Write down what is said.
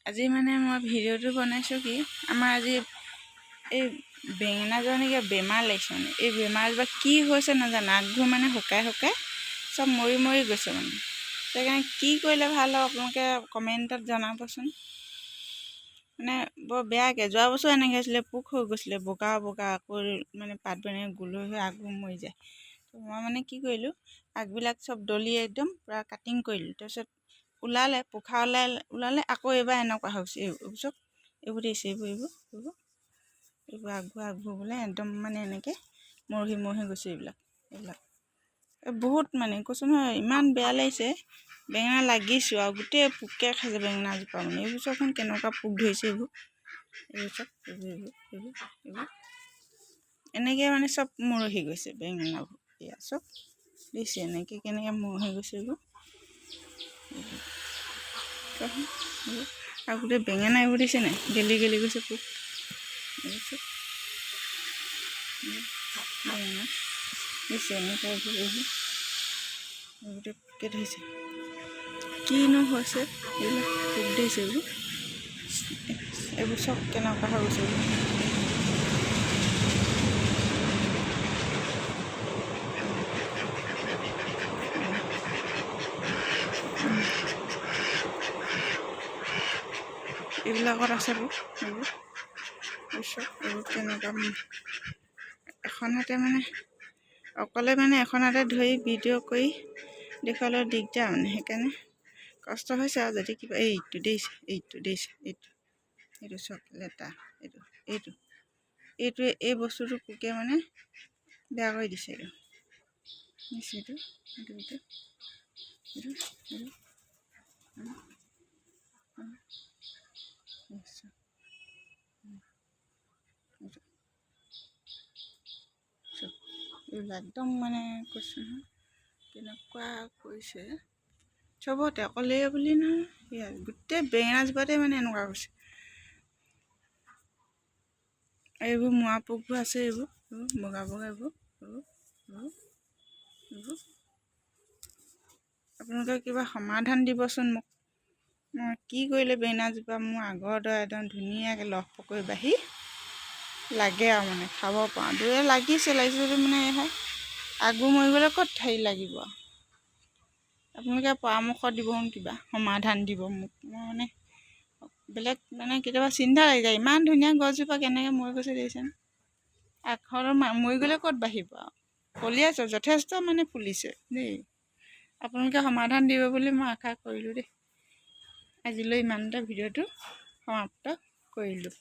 আজি মানে মই ভিডিঅ'টো বনাইছোঁ কি, আমাৰ আজি এই বেঙেনাজোপা নেকি বেমাৰ লাগিছে। মানে এই বেমাৰজোপা কি হৈছে নাজানো, আগবোৰ মানে শুকাই শুকাই চব মৰি মৰি গৈছে। মানে সেইকাৰণে কি কৰিলে ভাল হ'ব আপোনালোকে কমেণ্টত জনাবচোন। মানে বৰ বেয়াকৈ যোৱা বছৰ এনেকৈ হৈছিলে, পোক হৈ গৈছিলে বগা বগা, আকৌ মানে পাতবোৰ এনেকৈ গোল হৈ হৈ আগবোৰ মৰি যায়। তো মই মানে কি কৰিলোঁ, আগবিলাক চব দলি একদম পূৰা কাটিং কৰিলোঁ। তাৰপিছত ওলালে, পোখা ওলালে। আকৌ এইবাৰ এনেকুৱা হৈ গৈছে। এইবোৰ চব এইবোৰ দেখিছে, এইবোৰ এইবোৰ এইবোৰ এইবোৰ আগবোৰ আগবোৰ বোলে একদম মানে এনেকৈ মৰহি মৰহি গৈছে এইবিলাক। এইবিলাক বহুত মানে কৈছোঁ নহয়, ইমান বেয়া লাগিছে। বেঙেনা লাগিছোঁ আৰু গোটেই পোকে খাইছে বেঙেনাজোপা। মানে এইবোৰ চাওকচোন কেনেকুৱা পোক ধৰিছে। এইবোৰ এইবোৰ চব এইবোৰ এইবোৰ এইবোৰ এইবোৰ এনেকৈ মানে চব মৰহি গৈছে বেঙেনাবোৰ। এয়া চব দিছে এনেকৈ কেনেকৈ মৰহি গৈছে এইবোৰ। আৰু গোটেই বেঙেনা এইবোৰ দিছে নাই, গেলি গেলি গৈছে পোক। এইবোৰ চব বেঙেনা দিছে এনেকৈ এইবোৰ এইবোৰ গোটেই পোকে ধৰিছে। কিনো হৈছে এইবিলাক, পোক ধৰিছে এইবোৰ। এইবোৰ চব কেনেকুৱা হৈ গৈছে এইবোৰ। এইবিলাকত আছে পোক। এইবোৰ চব এইবোৰ কেনেকুৱা, এখন হাতে মানে অকলে মানে এখন হাতে ধৰি ভিডিঅ' কৰি দেখুৱাবলৈ দিগদাৰ, মানে সেইকাৰণে কষ্ট হৈছে। আৰু যদি কিবা এইটো দেখিছে, এইটো দেখিছে, এইটো এইটো চব লেটা, এইটো এইটো এইটোৱে এই বস্তুটো পোকে মানে বেয়া কৰি দিছে। এইটো দিছে, এইটো এইটো এইটো এইটো এইটো এইবিলাক একদম মানে কৈছোঁ নহয় কেনেকুৱা কৰিছে চবতে, অকলেই বুলি নহয়, ইয়াত গোটেই বেঙেনাজোপাতে মানে এনেকুৱা কৰিছে। এইবোৰ মোৱা পোকবোৰ আছে, এইবোৰ এইবোৰ বগা বগা এইবোৰ এইবোৰ এইবোৰ এইবোৰ। আপোনালোকে কিবা সমাধান দিবচোন মোক। মই কি কৰিলে বেঙেনাজোপা মোৰ আগৰ দৰে একদম ধুনীয়াকৈ লহপহকৈ বাঢ়ি লাগে আৰু মানে খাব পাৰোঁ। দুয়ে লাগিছে লাগিছে যদি মানে আগবোৰ মৰি গ'লে ক'ত হেৰি লাগিব। আপোনালোকে পৰামৰ্শ দিব, কিবা সমাধান দিব মোক। মই মানে বেলেগ মানে কেতিয়াবা চিন্তা লাগি যায়, ইমান ধুনীয়া গছজোপা কেনেকৈ মৰি গৈছে দেখিছেনে। আগৰ মৰি গ'লে ক'ত বাঢ়িব আৰু কলি আছে যথেষ্ট মানে ফুলিছে দেই। আপোনালোকে সমাধান দিব বুলি মই আশা কৰিলোঁ দেই। আজিলৈ ইমানতে ভিডিঅ'টো সমাপ্ত কৰিলোঁ।